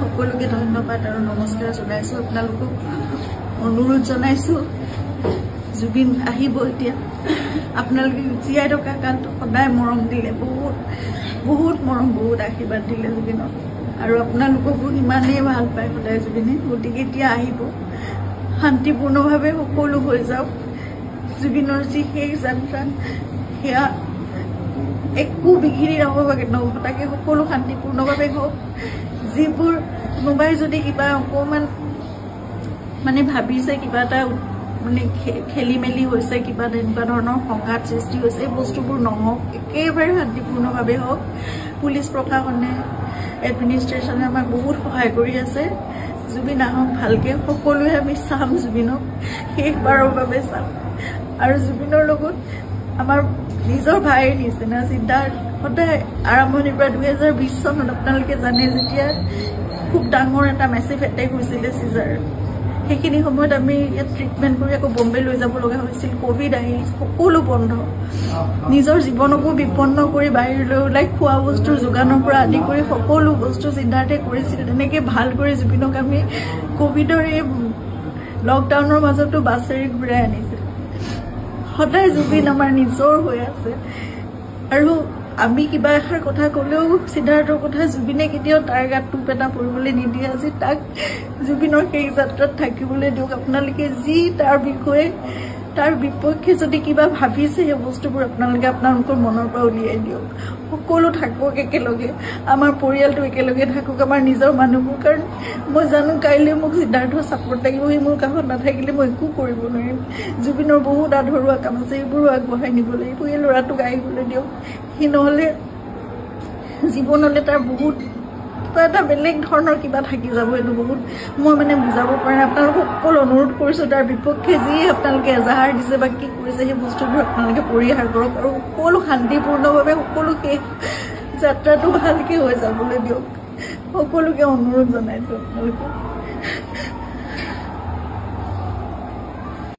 সকলোকে ধন্যবাদ আৰু নমস্কাৰ জনাইছোঁ। আপোনালোকক অনুৰোধ জনাইছোঁ, জুবিন আহিব এতিয়া। আপোনালোকে জীয়াই থকা কালটো সদায় মৰম দিলে, বহুত বহুত মৰম, বহুত আশীৰ্বাদ দিলে জুবিনক, আৰু আপোনালোককো সিমানেই ভাল পায় সদায় জুবিনে। গতিকে এতিয়া আহিব, শান্তিপূৰ্ণভাৱে সকলো হৈ যাওক। জুবিনৰ যি শেষ যাত্ৰা, সেয়া একো বিঘিনি নঘটাকৈ সকলো শান্তিপূৰ্ণভাৱে হওক। যিবোৰ কোনোবাই যদি কিবা অকণমান মানে ভাবিছে, কিবা এটা মানে খেলি মেলি হৈছে, কিবা তেনেকুৱা ধৰণৰ সংঘাত সৃষ্টি হৈছে, এই বস্তুবোৰ নহওক, একেবাৰে শান্তিপূৰ্ণভাৱে হওক। পুলিচ প্ৰশাসনে, এডমিনিষ্ট্ৰেশ্যনে আমাক বহুত সহায় কৰি আছে। জুবিন আহক ভালকৈ, সকলোৱে আমি চাম জুবিনক, শেষবাৰৰ বাবে চাম। আৰু জুবিনৰ লগত আমাৰ নিজৰ ভাইৰ নিচিনা সিদ্ধাৰ্থ সদায় আৰম্ভণিৰ পৰা 2020 চনত আপোনালোকে জানে, যেতিয়া খুব ডাঙৰ এটা মেচিভ এটেক হৈছিলে চিজাৰ, সেইখিনি সময়ত আমি ইয়াত ট্ৰিটমেণ্ট কৰি আকৌ বম্বে লৈ যাব লগা হৈছিল। ক'ভিড আহিল, সকলো বন্ধ, নিজৰ জীৱনকো বিপন্ন কৰি বাহিৰলৈ ওলাই খোৱা বস্তুৰ যোগানৰ পৰা আদি কৰি সকলো বস্তু সিদ্ধাৰ্থে কৰিছিল। তেনেকৈ ভাল কৰি জুবিনক আমি ক'ভিডৰ এই লকডাউনৰ মাজতো বাছেৰে ঘূৰাই আনিছিল। সদায় জুবিন আমাৰ নিজৰ হৈ আছে। আৰু আমি কিবা এষাৰ কথা ক'লেও সিদ্ধাৰ্থৰ কথা জুবিনে কেতিয়াও তাৰ গাত টোপ এটা পৰিবলৈ নিদিয়ে। আজি তাক জুবিনৰ শেষ যাত্ৰাত থাকিবলৈ দিয়ক। আপোনালোকে যি তাৰ বিষয়ে, তাৰ বিপক্ষে যদি কিবা ভাবিছে, সেই বস্তুবোৰ আপোনালোকে আপোনালোকৰ মনৰ পৰা উলিয়াই দিয়ক। সকলো থাকক একেলগে, আমাৰ পৰিয়ালটো একেলগে থাকক, আমাৰ নিজৰ মানুহবোৰ। কাৰণ মই জানো কাইলৈ মোক সিদ্ধাৰ্থৰ ছাপৰ্ট লাগিব, সি মোৰ কাষত নাথাকিলে মই একো কৰিব নোৱাৰিম। জুবিনৰ বহুত আধৰুৱা কাম আছে, সেইবোৰো আগবঢ়াই নিব লাগিব। এই ল'ৰাটোক আহিবলৈ দিয়ক, সি নহ'লে জীৱনলৈ তাৰ বহুত কিবা এটা বেলেগ ধৰণৰ কিবা থাকি যাব। এইটো বহুত মই মানে বুজাব পৰা নাই। আপোনালোকক অকল অনুৰোধ কৰিছোঁ, তাৰ বিপক্ষে যি আপোনালোকে এজাহাৰ দিছে বা কি কৰিছে, সেই বস্তুবোৰ আপোনালোকে পৰিহাৰ কৰক আৰু সকলো শান্তিপূৰ্ণভাৱে সকলো শেষ যাত্ৰাটো ভালকৈ হৈ যাবলৈ দিয়ক। সকলোকে অনুৰোধ জনাইছোঁ আপোনালোকক।